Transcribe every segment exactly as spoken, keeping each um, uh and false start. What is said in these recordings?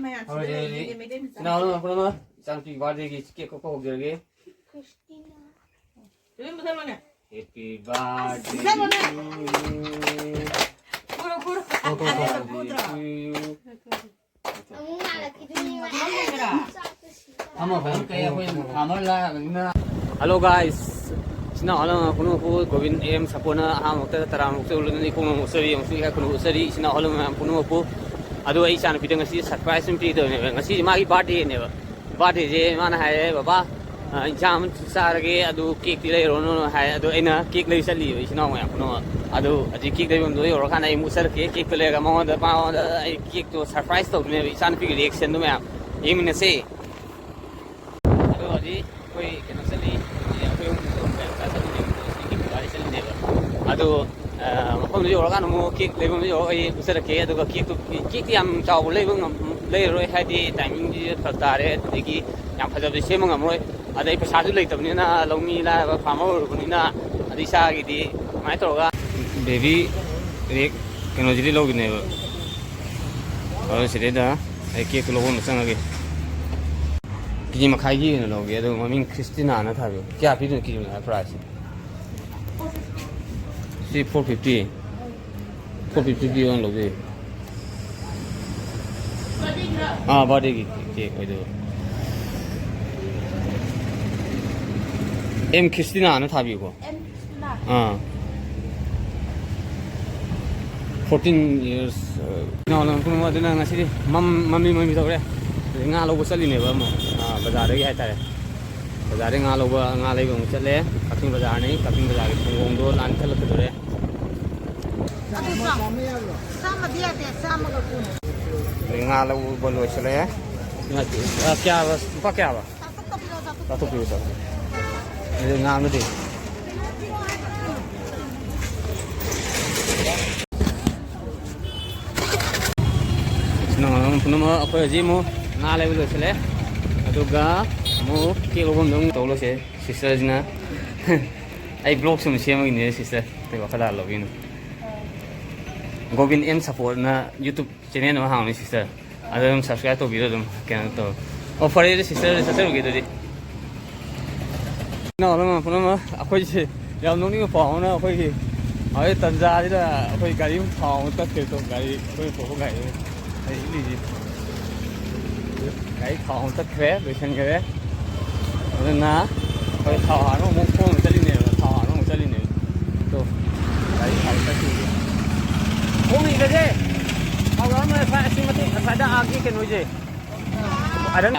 ꯍꯧꯔꯦ, ꯍꯧꯔꯦ, ꯍꯧꯔꯦ꯫ ꯏꯆꯤꯟ ꯏꯅꯥꯎ ꯄꯨꯝꯅꯃꯛ, ꯏꯆꯥꯅꯨꯄꯤ birthdayꯒꯤ cake ꯀꯛꯄ ꯍꯧꯖꯔꯒꯦ꯫ Christina꯫ Happy birthday to you. ꯐꯨꯔꯣ, ꯐꯨꯔꯣ꯫ ꯐꯨꯔꯣ, ꯐꯨꯔꯣ, ꯐꯨꯔꯣ꯫ ꯐꯨꯗ꯭ꯔꯣ? To you. ꯑꯃꯨꯛ ꯉꯥꯜꯂꯛꯈꯤꯗꯣꯏꯅꯤ꯫ ꯑꯃ ꯐꯖꯅ ꯀꯩ ꯑꯩꯈꯣꯏ farmer ꯂꯥꯛꯑꯕꯅꯤꯅ꯫ Hello guys, ꯏꯆꯤꯟ ꯏꯅꯥꯎ ꯍꯜꯂꯣ ꯄꯨꯝꯅꯃꯛꯄꯨ ꯒꯣꯕꯤꯟ ꯑꯦꯝ ꯁꯄꯣꯔꯠꯅ ꯑꯍꯥꯟꯕ ꯃꯛꯇꯗ ꯇꯔꯥꯝꯅ ꯑꯣꯛꯆꯔꯤ, ꯏꯈꯣꯡꯅ ꯑꯣꯛꯆꯔꯤ, ꯑꯃꯁꯨꯡ ꯏꯀꯥꯏ ꯈꯨꯝꯅ ꯎꯠꯆꯔꯤ ꯏꯆꯤꯟ ꯏꯅꯥꯎ ꯍꯜꯂꯣ ꯃꯌꯥꯝ ꯄꯨꯝꯅꯃꯛꯄꯨ꯫ ꯑꯗꯣ ꯑꯩ ꯏꯆꯥꯅꯨꯄꯤꯗ ꯉꯁꯤ surprise ꯑꯃ ꯄꯤꯒꯗꯕꯅꯦꯕ꯫ ꯉꯁꯤ ꯃꯥꯒꯤ birthdayꯅꯦꯕ꯫ Birthdayꯁꯦ ꯃꯥꯅ ꯍꯥꯏꯔꯦ, "ꯕꯕꯥ, ꯑ, ꯏꯟꯁꯥꯡ ꯑꯃ ꯆꯥꯔꯒꯦ, ꯑꯗꯨ cakeꯇꯤ ꯂꯩꯔꯨꯔꯅꯨ" ꯍꯥꯏ꯫ ꯑꯗꯣ ꯑꯩꯅ cake ꯂꯩꯕ ꯆꯠꯂꯤꯕ ꯏꯆꯤꯟ ꯏꯅꯥꯎ ꯃꯌꯥꯝ ꯄꯨꯝꯅꯃꯛ꯫ ꯑꯗꯨ ꯍꯧꯖꯤꯛ cake ꯂꯩꯐꯝꯗꯣ ꯌꯧꯔꯀꯥꯟꯗ ꯑꯩ ꯑꯃꯨꯛ ꯆꯠꯂꯛꯀꯦ꯫ Cakeꯇꯣ ꯂꯩꯔꯒ ꯃꯉꯣꯟꯗ, ꯃꯉꯣꯟꯗ ꯑꯩ cakeꯇꯣ surprise ꯇꯧꯗꯣꯏꯅꯦꯕ꯫ ꯏꯆꯥꯅꯨꯄꯤꯒꯤ reactionꯗꯣ ꯃꯌꯥꯝ ꯌꯦꯡꯃꯤꯟꯅꯁꯦ꯫ ꯑꯗꯣ ꯍꯧꯖꯤꯛ ꯑꯩꯈꯣꯏ ꯀꯩꯅꯣ ꯆꯠꯂꯤ, ꯑꯩꯈꯣꯏ ꯑꯍꯨꯝ ꯆꯠꯂꯤꯅꯦꯕ꯫ ꯑꯗꯣ, ꯑ, ꯃꯐꯝꯗꯨ ꯌꯧꯔꯀꯥꯟꯗ ꯑꯃꯨꯛ cake ꯂꯩꯐꯝꯗꯨ ꯌꯧꯔꯒ ꯑꯩ ꯎꯠꯆꯔꯛꯀꯦ꯫ ꯑꯗꯨꯒ cakeꯇꯨ, cakeꯇꯤ ꯌꯥꯝ ꯆꯥꯎꯕ ꯂꯩꯕ ꯉꯝ-, ꯂꯩꯔꯔꯣꯏ, ꯍꯥꯏꯗꯤ timingꯁꯤ ꯐꯔꯛ ꯇꯥꯔꯦ꯫ ꯑꯗꯨꯗꯒꯤ ꯌꯥꯝ ꯐꯖꯕꯗꯤ ꯁꯦꯝꯕ ꯉꯝꯃꯔꯣꯏ꯫ ꯑꯗꯩ ꯄꯩꯁꯥꯁꯨ ꯂꯩꯇꯕꯅꯤꯅ, ꯂꯧꯃꯤ ꯂꯥꯏꯔꯕ farmer ꯑꯣꯏꯔꯨꯕꯅꯤꯅ, ꯑꯗꯩ ꯏꯁꯥꯒꯤꯗꯤ ꯀꯃꯥꯏꯅ ꯇꯧꯔꯒ baby ꯔꯦꯛ ꯀꯩꯅꯣꯁꯤꯗꯤ ꯂꯧꯈꯤꯅꯦꯕ꯫ ꯑꯗꯨ ꯁꯤꯗꯩꯗ ꯑꯩ cakeꯇꯨ ꯂꯧꯕ ꯑꯃ ꯆꯪꯉꯒꯦ꯫ ꯀꯦ ꯖꯤ ꯃꯈꯥꯏꯒꯤ ꯑꯣꯏꯅ ꯂꯧꯒꯦ꯫ ꯑꯗꯨꯒ ꯃꯃꯤꯡ Christinaꯅ ꯊꯥꯕꯤꯌꯨ꯫ ꯀꯌꯥ ꯄꯤꯗꯣꯏꯅꯣ ꯀꯦ ꯖꯤ ꯃꯈꯥꯏ price? ꯁꯤ four fifty꯫ Four fifty ꯄꯤꯕ ꯑꯣꯏꯅ ꯂꯧꯖꯩ꯫ ꯑꯥ, birthdayꯒꯤ cake ꯑꯣꯏꯗꯣꯏꯕ꯫ ꯑꯦꯝ ꯈ꯭ꯔꯤꯁꯇꯤꯅꯥꯅ ꯊꯥꯕꯤꯌꯨꯀꯣ꯫ ꯑꯥ꯫ Fourteen years, ꯑ, ꯏꯅꯥꯎ ꯅꯪ ꯄꯨꯝꯅꯃꯛ ꯑꯗꯨꯅ ꯉꯁꯤꯗꯤ ꯃꯝ-, ꯃꯝꯂꯤ ꯃꯝꯂꯤ ꯇꯧꯔꯦ꯫ ꯑꯗꯩ ꯉꯥ ꯂꯧꯕ ꯆꯠꯂꯤꯅꯦꯕ ꯑꯃꯨꯛ, ꯑ, ꯕꯖꯥꯔꯗꯒꯤ ꯍꯥꯏꯇꯥꯔꯦ꯫ ꯕꯖꯥꯔꯗꯒꯤ ꯉꯥ ꯂꯧꯕ, ꯉꯥ ꯂꯩꯕ ꯑꯃꯨꯛ ꯆꯠꯂꯦ꯫ ꯀꯛꯆꯤꯡ ꯕꯖꯥꯔꯅꯤ, ꯀꯛꯆꯤꯡ ꯕꯖꯥꯔꯒꯤ ꯊꯣꯡꯒꯣꯡꯗꯣ ꯂꯥꯟ ꯈꯜꯂꯛꯀꯗꯧꯔꯦ꯫ ꯑꯗꯨ ꯆꯥꯝ-, ꯆꯥꯝꯃꯗꯤ ꯌꯥꯗꯦ, ꯆꯥꯝꯃꯒ ꯀꯨꯟ꯫ ꯑꯗꯩ ꯉꯥ ꯂꯧꯕ ꯂꯣꯏꯁꯤꯜꯂꯦ꯫ ꯉꯥ, ꯀꯌꯥꯕ? ꯂꯨꯄꯥ ꯀꯌꯥꯕ? ꯆꯥꯇ꯭ꯔꯨꯛꯇ ꯄꯤꯔꯣ, ꯆꯥꯇ꯭ꯔꯨꯛ꯫ ꯆꯥꯇ꯭ꯔꯨꯛ ꯄꯤꯔꯣ, ꯆꯥꯇ꯭ꯔꯨꯛ꯫ ꯑꯗꯨꯗꯤ ꯉꯥ ꯑꯃꯗꯤ? ꯅꯪ ꯄꯨꯝꯅꯃꯛ ꯑꯩꯈꯣꯏ ꯍꯧꯖꯤꯛ ꯑꯃꯨꯛ ꯉꯥ ꯂꯩꯕ ꯂꯣꯏꯁꯤꯜꯂꯦ꯫ ꯑꯗꯨꯒ ꯑꯃꯨꯛ cake ꯂꯧꯐꯝꯗ ꯑꯃꯨꯛ ꯇꯧ ꯂꯣꯏꯁꯤꯜꯂꯦ꯫ Sisterꯁꯤꯅ ꯑꯩ vlog ꯁꯨꯝ ꯁꯦꯝꯃꯒꯤꯅꯦ sister꯫ ꯀꯩ ꯋꯥꯈꯜ ꯂꯥꯜ ꯂꯧꯕꯤꯅꯣ? ꯒꯣꯕꯤꯟ ꯑꯦꯝ ꯁꯄꯣꯔꯠꯅ YouTube channel ꯑꯃ ꯍꯥꯡꯕꯅꯤ sister꯫ ꯑꯗꯨ ꯑꯗꯨꯝ subscribe ꯇꯧꯕꯤꯔꯣ ꯑꯗꯨꯝ, ꯀꯩꯅꯣ ꯇꯧ꯫ ꯑꯣ, ꯐꯔꯦ, ꯑꯗꯨꯗꯤ sister ꯆꯠꯆꯔꯨꯒꯦ ꯑꯗꯨꯗꯤ꯫ ꯏꯅꯥꯎ ꯂꯃ ꯄꯨꯝꯅꯃꯛ, ꯑꯩꯈꯣꯏꯁꯦ ꯌꯥꯝ ꯅꯣꯛꯅꯤꯡꯕ ꯄꯥꯎ ꯑꯃꯅ, ꯑꯩꯈꯣꯏꯒꯤ ꯍꯧꯖꯤꯛ ꯇꯟꯖꯥꯁꯤꯗ ꯑꯩꯈꯣꯏ ꯒꯥꯔꯤ ꯑꯃ ꯊꯥꯎ ꯑꯃ ꯇꯠꯈ꯭ꯔꯦ꯫ ꯇꯣ, ꯒꯥꯔꯤ ꯑꯩꯈꯣꯏꯅ ꯄꯨꯔꯛꯄ ꯒꯥꯔꯤꯗꯣ ꯑꯩ ꯏꯠꯂꯤꯁꯤ꯫ ꯒꯥꯔꯤ ꯊꯥꯎ ꯑꯃ ꯇꯠꯈ꯭ꯔꯦ, ꯂꯣꯏꯁꯤꯟꯈ꯭ꯔꯦ꯫ ꯑꯗꯨꯅ ꯑꯩꯈꯣꯏ ꯊꯥꯎ ꯍꯥꯟꯕ ꯑꯃꯨꯛ ꯈꯣꯡꯅ ꯆꯠꯂꯤꯅꯦꯕ, ꯊꯥꯎ ꯍꯥꯟꯕ ꯑꯃꯨꯛ ꯆꯠꯂꯤꯅꯦꯕ꯫ ꯇꯣ, ꯒꯥꯔꯤ ꯊꯥꯎ ꯇꯠꯈꯤꯕꯒꯤ꯫ ꯈꯣꯡꯅ ꯏꯠꯂꯁꯦ꯫ ꯊꯥꯎ ꯌꯥꯎꯔꯝꯃꯣꯏ, ꯑꯁ꯭ꯋꯥꯏ, ꯑꯁꯤ ꯃꯇꯦꯛ, ꯑꯁ꯭ꯋꯥꯏꯗ ꯑꯥꯒꯤ ꯀꯩꯅꯣꯁꯦ꯫ ꯑꯗ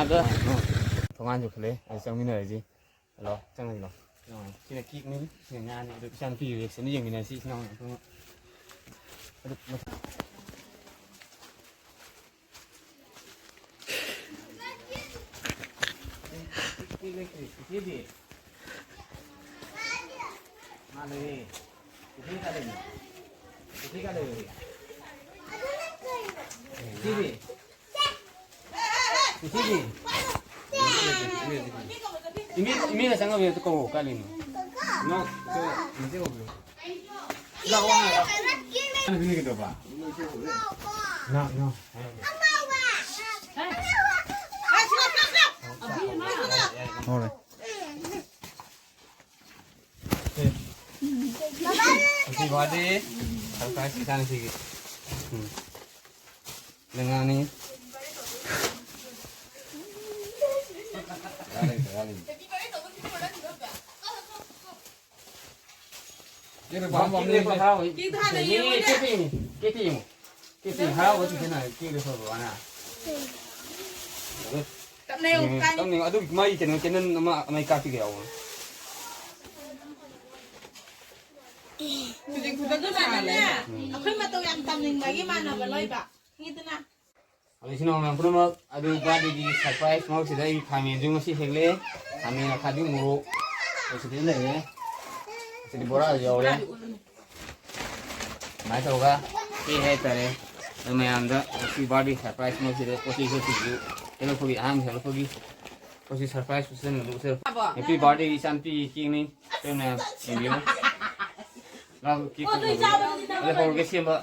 ꯊꯣꯡꯒꯥꯟꯁꯨ ꯈꯨꯠꯂꯦ, ꯑꯗꯨ ꯆꯪꯃꯤꯟꯅꯔꯁꯤ꯫ ꯍꯜꯂꯣ, ꯆꯪꯉꯁꯤ ꯂꯥꯎ꯫ ꯁꯤꯅ ꯀꯦꯛꯅꯤ, ꯁꯤꯅ ꯉꯥꯅꯤ꯫ ꯑꯗꯨ ꯏꯆꯥꯅꯨꯄꯤꯒꯤ reaction ꯗꯨ ꯌꯦꯡꯃꯤꯟꯅꯁꯤ, ꯏꯆꯤꯟ ꯏꯅꯥꯎ ꯉꯥꯛꯇꯅ꯫ ꯑꯗꯨ ꯃꯊꯪ꯫ ꯀꯦꯛ ꯂꯩꯇ꯭ꯔꯤ, ꯏꯆꯦꯗꯤ? ꯃꯥ ꯂꯩꯌꯦ꯫ ꯏꯆꯦ ꯀꯥꯏ ꯂꯩꯅꯣ? ꯏꯆꯦ ꯀꯥꯏ ꯂꯩꯔꯒꯦ? ꯏꯆꯦꯗꯤ? ꯏꯆꯦꯗꯤ? ꯏꯃꯦ-, ꯏꯃꯦꯅ ꯆꯪꯉꯝꯃꯦ, ꯑꯝꯇ ꯀꯧꯔꯣ, ꯀꯥꯏ ꯂꯩꯅꯣ? ꯅꯣ, ꯏꯆꯦ, ꯏꯆꯦ ꯀꯧꯕꯤꯌꯨ꯫ ꯂꯥꯛꯑꯣ, ꯂꯥꯛꯑꯣ꯫ ꯅꯪ ꯅꯨꯄꯤꯅ ꯀꯩꯗꯧꯕ? ꯅꯣ, ꯅꯣ, ꯍꯥꯏꯔꯒꯦ꯫ ꯍꯣꯏ꯫ Happy birthday. Surprise ꯏꯆꯥꯅꯨꯄꯤꯒꯤ꯫ ꯎꯝ꯫ ꯅꯪ ꯉꯥꯡꯅꯤ꯫ ꯌꯥꯔꯦ, ꯌꯥꯔꯦ꯫ ꯀꯦꯛ ꯂꯩꯕ ꯍꯔꯥꯎ ꯑꯃ ꯂꯩꯔꯦ꯫ ꯀꯦꯛꯇꯣ ꯍꯥꯟꯅ ꯌꯦꯡꯉꯣꯅꯦ꯫ ꯀꯦꯛꯇꯣ ꯌꯦꯡꯉꯣ꯫ ꯀꯦꯛꯇꯣ ꯌꯦꯡꯉꯣ꯫ ꯀꯦꯛꯇꯣ ꯍꯔꯥꯎꯕ ꯊꯤꯗꯅ ꯀꯦꯛꯇꯣ ꯁꯣꯏꯕ ꯋꯥꯅ꯫ ꯇꯞꯅ ꯌꯦꯡꯉꯨ, ꯀꯥꯏ꯫ ꯇꯞꯅ ꯌꯦꯡꯉꯨ꯫ ꯑꯗꯨ ꯃꯥꯒꯤ ꯀꯩꯅꯣ, ꯀꯦꯟꯗꯜ ꯑꯃ ꯃꯩ ꯀꯥꯞꯄꯤꯒꯦ ꯌꯥꯎꯕꯅꯦ꯫ ꯍꯧꯖꯤꯛ ꯈꯨꯗꯛꯇ ꯑꯗꯨꯃꯥꯏꯅꯅꯦ, ꯁꯥꯔꯦ꯫ ꯎꯝ꯫ ꯑꯩꯈꯣꯏ ꯃꯇꯧ ꯌꯥꯝ ꯇꯝꯅꯤꯡꯕꯒꯤ ꯃꯥꯟꯅꯕ ꯂꯣꯏꯕ꯫ ꯈꯪꯉꯤꯗꯅ? ꯑꯗꯣ ꯏꯆꯤꯟ ꯏꯅꯥꯎ ꯃꯌꯥꯝ ꯄꯨꯝꯅꯃꯛ, ꯑꯗꯨ birthday ꯒꯤ surprise ꯃꯍꯨꯠꯁꯤꯗ ꯑꯩ ꯈꯥꯃꯦꯟꯁꯨ ꯉꯁꯤ ꯍꯦꯛꯂꯛꯑꯦ꯫ ꯈꯥꯃꯦꯟ ꯑꯈꯥꯕꯤ ꯃꯣꯔꯣꯛ ꯑꯁꯤꯗ ꯂꯩꯔꯦ꯫ ꯑꯁꯤꯗꯤ ꯕꯣꯔꯥꯁꯨ ꯌꯥꯎꯔꯦ꯫ ꯑꯗꯨꯃꯥꯏꯅ ꯇꯧꯔꯒ ꯀꯦꯛ ꯍꯥꯏꯇꯥꯔꯦ꯫ ꯑꯗꯨ ꯃꯌꯥꯝꯗ ꯉꯁꯤ birthday surprise ꯃꯍꯨꯠꯁꯤꯗ ꯄꯣꯠ ꯆꯩ ꯈꯔꯁꯤꯁꯨ ꯍꯦꯛꯂꯛꯄꯒꯤ, ꯑꯍꯥꯟꯕ ꯍꯦꯛꯂꯛꯄꯒꯤ ꯄꯣꯠ ꯆꯩ surprise ꯎꯠꯆꯅꯕ ꯎꯠꯆꯔꯛ-, ꯑꯕꯣ꯫ Happy birthday ꯏꯆꯥꯅꯨꯄꯤ ꯀꯦꯛꯅꯤ꯫ ꯑꯗꯨ ꯃꯌꯥꯝ ꯌꯦꯡꯕꯤꯌꯨ꯫ ꯂꯥꯎ, ꯀꯦꯛ ꯑꯣ, ꯑꯗꯨ ꯀꯛꯅꯕ꯫ ꯆꯥꯕꯗꯨꯗꯤ ꯅꯪ ꯑꯗ ꯍꯧꯔꯒ ꯁꯦꯝꯕ꯫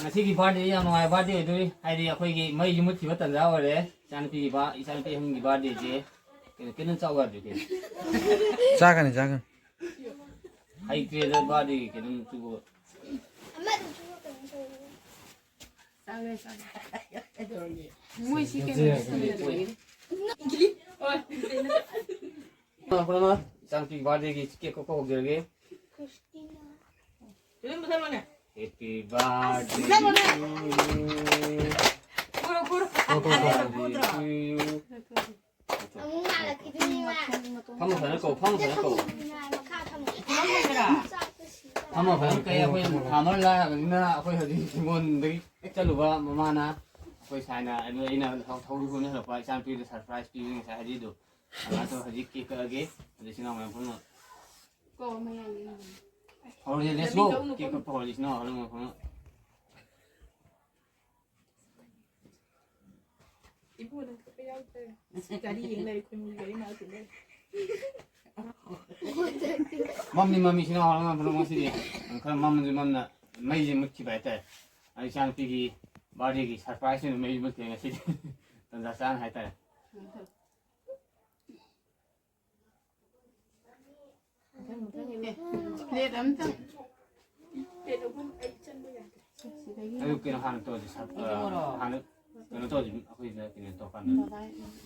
ꯉꯁꯤꯒꯤ ꯕꯥꯔꯗꯦ ꯌꯥꯝ ꯅꯨꯡꯉꯥꯏꯕ ꯕꯥꯔꯗꯦ ꯑꯣꯏꯗꯣꯔꯤ, ꯍꯥꯏꯗꯤ ꯑꯩꯈꯣꯏꯒꯤ ꯃꯩꯁꯨ ꯃꯨꯠꯈꯤꯕ ꯇꯥꯟꯖꯥ ꯑꯣꯏꯔꯦ꯫ ꯏꯆꯥꯅꯨꯄꯤꯒꯤ ꯕꯥ-, ꯏꯆꯥꯅꯨꯄꯤ ꯑꯍꯟꯒꯤ ꯕꯥꯔꯗꯦꯁꯦ ꯀꯩꯅꯣ, ꯀꯩꯅꯣ ꯆꯥꯎ ꯌꯥꯗ꯭ꯔꯤ ꯀꯩꯅꯣ꯫ ꯆꯥꯒꯅꯤ, ꯆꯥꯒꯅꯤ꯫ ꯍꯩꯇ꯭ꯔꯦꯗ ꯕꯥꯔꯗꯦꯒꯤ ꯀꯩꯅꯣꯝ ꯆꯨꯕ꯫ ꯃꯣꯏꯁꯤ ꯀꯩꯅꯣ ꯁꯪꯗꯕꯒꯤ꯫ ꯏꯆꯥꯅꯨꯄꯤ ꯕꯥꯔꯗꯦꯒꯤ ꯀꯦꯛ ꯀꯛꯄ ꯍꯧꯖꯔꯒꯦ꯫ Happy birthday to you. ꯄꯨꯔꯣ, ꯄꯨꯔꯣ꯫ Happy birthday to you. ꯑꯃꯨꯛ ꯉꯥꯜꯂꯛꯈꯤꯗꯣꯏꯅꯤ ꯃꯥ꯫ ꯐꯝꯃꯣ, ꯐꯖꯅ ꯀꯧ, ꯐꯝꯃꯣ, ꯐꯖꯅ ꯀꯧ꯫ ꯃꯈꯥ ꯊꯝꯃꯣ꯫ ꯐꯝꯃꯣ, ꯐꯖꯅ ꯀꯧ꯫ ꯀꯩ ꯑꯩꯈꯣꯏ farmer ꯂꯥꯛꯑꯕꯅꯤꯅ ꯑꯩꯈꯣꯏ ꯍꯧꯖꯤꯛ ꯍꯤꯡꯒꯣꯜꯗꯒꯤ ꯍꯦꯛ ꯆꯠꯂꯨꯕ ꯃꯃꯥꯅ ꯑꯩꯈꯣꯏ ꯁꯥꯏꯅ ꯑꯗꯨ ꯑꯩꯅ ꯊꯧ-, ꯊꯧꯔꯤ ꯈꯣꯡꯅ ꯍꯜꯂꯛꯄ ꯏꯆꯥꯅꯨꯄꯤꯗꯨ surprise ꯄꯤꯕꯅꯤ ꯉꯁꯥꯏ ꯍꯥꯏꯗꯤꯗꯣ꯫ ꯑꯗꯨꯃꯥꯏꯅ ꯇꯧꯔ ꯍꯧꯖꯤꯛ ꯀꯦꯛ ꯀꯛꯑꯒꯦ꯫ ꯑꯗꯨ ꯏꯆꯤꯟ ꯏꯅꯥꯎ ꯃꯌꯥꯝ ꯄꯨꯟꯅ ꯀꯣ, ꯃꯌꯥꯏꯗ ꯌꯦꯡꯉꯣ꯫ ꯍꯧꯔꯁꯦ, let's go꯫ ꯂꯝꯕꯤ ꯀꯛꯎꯅꯨꯀꯣ꯫ ꯀꯦꯛ ꯀꯛꯄ ꯍꯧꯔꯁꯤ ꯏꯆꯤꯟ ꯏꯅꯥꯎ ꯃꯌꯥꯝ ꯄꯨꯟꯅ꯫ ꯏꯕꯨꯡꯉꯣ ꯅꯪ ꯀꯛꯄ ꯌꯥꯎꯗ꯭ꯔꯦ꯫ ꯒꯥꯔꯤ ꯌꯦꯡ ꯂꯩꯔꯦ, ꯈꯣꯏꯃꯨꯒꯤ ꯒꯥꯔꯤ ꯃꯅꯥꯛꯇ ꯂꯩꯔꯦ꯫ ꯃꯝꯗꯤ ꯃꯝꯃꯤ ꯏꯆꯤꯟ ꯏꯅꯥꯎ ꯃꯌꯥꯝ ꯄꯨꯟꯅ ꯉꯁꯤꯗꯤ꯫ ꯈꯔ ꯃꯝꯁꯨ ꯃꯝꯅ ꯃꯩꯁꯦ ꯃꯨꯠꯈꯤꯕ ꯍꯥꯏꯇꯥꯔꯦ꯫ ꯑꯩ ꯏꯆꯥꯅꯨꯄꯤꯒꯤ birthdayꯒꯤ surprise ꯑꯣꯏꯅ ꯃꯩ ꯃꯨꯠꯈ꯭ꯔꯦ ꯉꯁꯤꯗꯤ꯫ ꯇꯟꯖꯥ ꯆꯥꯅ ꯍꯥꯏꯇꯥꯔꯦ꯫ ꯄ꯭ꯂꯦꯠ ꯑꯝꯇꯪ꯫ ꯄ꯭ꯂꯦꯠ ꯑꯍꯨꯝ ꯑꯩ ꯆꯟꯕ ꯌꯥꯗꯦ꯫ ꯁꯤꯗꯒꯤ ꯑꯗꯨ ꯀꯩꯅꯣ ꯍꯥꯟꯅ ꯇꯧꯔꯁꯤ, ꯁꯥ-, ꯑ, ꯍꯥꯟꯅ ꯀꯩꯅꯣ ꯇꯧꯔꯁꯤ, ꯑꯩꯈꯣꯏꯅ ꯀꯩꯅꯣ ꯇꯧꯔꯀꯥꯟꯗ꯫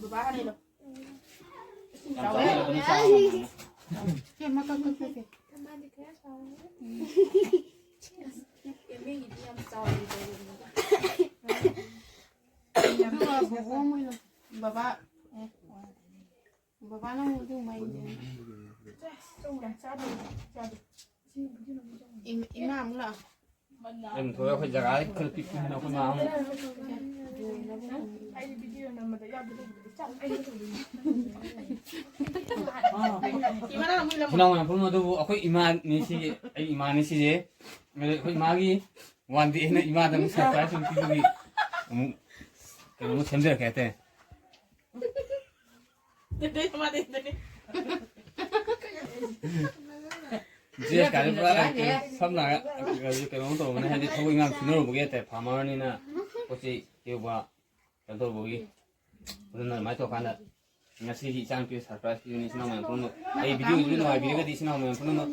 ꯕꯕꯥ ꯍꯥꯟꯅ ꯏꯜꯂꯣ꯫ ꯌꯥꯝ ꯆꯥꯎꯃꯜꯂꯒꯅ ꯆꯥꯕ ꯉꯝꯃꯣꯏ꯫ ꯁꯦ, ꯃꯀꯛ ꯀꯛ ꯀꯛꯀꯦ꯫ ꯃꯥꯗꯤ ꯈꯔ ꯆꯥꯎꯔꯦ꯫ ꯑꯦ, ꯃꯤꯒꯤꯗꯤ ꯌꯥꯝ ꯆꯥꯎꯔꯦ ꯇꯧꯕꯅꯤꯗ꯫ ꯑꯗꯨꯒ ꯕꯣꯕꯣ ꯃꯣꯏꯅ ꯕꯕꯥ, ꯑꯦ, ꯕꯕꯥ ꯅꯪ ꯑꯗꯨ ꯃꯩꯗꯤ꯫ ꯆꯥ-, ꯆꯥ-, ꯆꯥꯗ꯭ꯔꯤ, ꯆꯥꯗ꯭ꯔꯤ꯫ ꯏꯝ-, ꯏꯃꯥ ꯑꯃꯨꯛ ꯂꯥꯛꯑꯣ꯫ ꯑꯗꯨꯝ ꯊꯣꯛꯑꯦ, ꯑꯩꯈꯣꯏ ꯖꯒꯥ ꯈꯔ ꯄꯤꯛꯄꯅꯤꯅ ꯑꯩꯈꯣꯏ ꯃꯥ ꯑꯃꯨꯛ꯫ ꯑꯩꯗꯤ video ꯅꯝꯕꯗ ꯌꯥꯎꯗꯕ ꯆꯥꯛ ꯑꯩꯅ ꯊꯣꯡꯕꯤꯅꯤ꯫ ꯏꯃꯥ ꯅꯪ ꯑꯃꯨꯛ ꯏꯜꯂꯝꯃꯣ꯫ ꯏꯆꯤꯟ ꯏꯅꯥꯎ ꯃꯌꯥꯝ ꯄꯨꯝꯅꯃꯛ ꯑꯗꯨꯕꯨ ꯑꯩꯈꯣꯏ ꯏꯃꯥꯅꯤ ꯁꯤꯒꯤ, ꯑꯩ ꯏꯃꯥꯅꯤ ꯁꯤꯁꯦ꯫ ꯑꯗꯩ ꯑꯩꯈꯣꯏ ꯏꯃꯥꯒꯤ one day ꯑꯩꯅ ꯏꯃꯥꯗ ꯑꯃꯨꯛ surprise ꯑꯃꯨꯛ ꯄꯤꯕꯒꯤ ꯑꯃꯨꯛ ꯀꯩꯅꯣꯝꯃ ꯁꯦꯝꯖꯔꯛꯀꯦ ꯍꯥꯏꯇꯥꯔꯦ꯫ ꯗꯦꯗꯦ, ꯃꯥ ꯗꯦꯗꯦ꯫ ꯗ꯭ꯔꯦꯁ ꯀꯥꯏꯅ ꯄꯨꯔꯥ ꯀꯩꯅꯣ, ꯁꯝꯅ ꯍꯥꯏꯔꯒ ꯀꯩꯅꯣ ꯇꯧꯕꯅꯦ, ꯍꯥꯏꯗꯤ ꯊꯕꯛ ꯏꯪꯈꯥꯡ ꯁꯨꯅꯔꯨꯕꯒꯤ ꯍꯥꯏꯇꯥꯔꯦ, ꯐꯥꯔꯃꯔꯅꯤꯅ ꯄꯣꯠ ꯆꯩ ꯇꯦꯛꯄ ꯀꯩꯅꯣ ꯇꯧꯕꯒꯤ꯫ ꯑꯗꯨꯅ ꯑꯗꯨꯃꯥꯏꯅ ꯇꯧꯔꯀꯥꯟꯗ ꯉꯁꯤꯒꯤ ꯏꯆꯥꯅꯨꯄꯤ ꯁꯔꯄ꯭ꯔꯥꯏꯁ ꯄꯤꯕꯅꯤ, ꯏꯆꯤꯟ ꯏꯅꯥꯎ ꯃꯌꯥꯝ ꯄꯨꯝꯅꯃꯛ꯫ ꯑꯩ ꯚꯤꯗꯤꯑꯣꯁꯤ ꯅꯨꯡꯉꯥꯏꯕꯤꯔꯒꯗꯤ ꯏꯆꯤꯟ ꯏꯅꯥꯎ ꯃꯌꯥꯝ ꯄꯨꯝꯅꯃꯛ,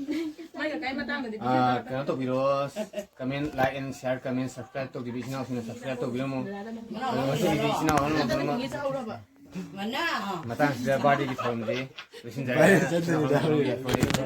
ꯃꯥꯏ ꯀꯀꯥꯏ ꯃꯇꯥꯡꯗꯗꯤ ꯑꯥ, ꯀꯩꯅꯣ ꯇꯧꯕꯤꯔꯣ, comment, like and share, comment, subscribe ꯇꯧꯗ꯭ꯔꯤꯕ ꯏꯆꯤꯟ ꯏꯅꯥꯎꯁꯤꯡꯅ ꯁꯕꯁꯀ꯭ꯔꯥꯏꯕ ꯇꯧꯕꯤꯔꯝꯃꯣ꯫ ꯑꯗꯣ ꯉꯁꯤꯒꯤꯗꯤ ꯏꯆꯤꯟ ꯏꯅꯥꯎ ꯂꯣꯏꯅꯃꯛ ꯃꯇꯥꯡꯁꯤꯗ ꯕꯥꯔꯗꯦꯒꯤ ꯊꯧꯔꯝꯁꯦ ꯂꯣꯏꯁꯤꯟꯖꯔꯒꯦ꯫ ꯕꯥꯔꯗꯦ ꯆꯠꯇꯣꯏꯅꯤꯗ꯫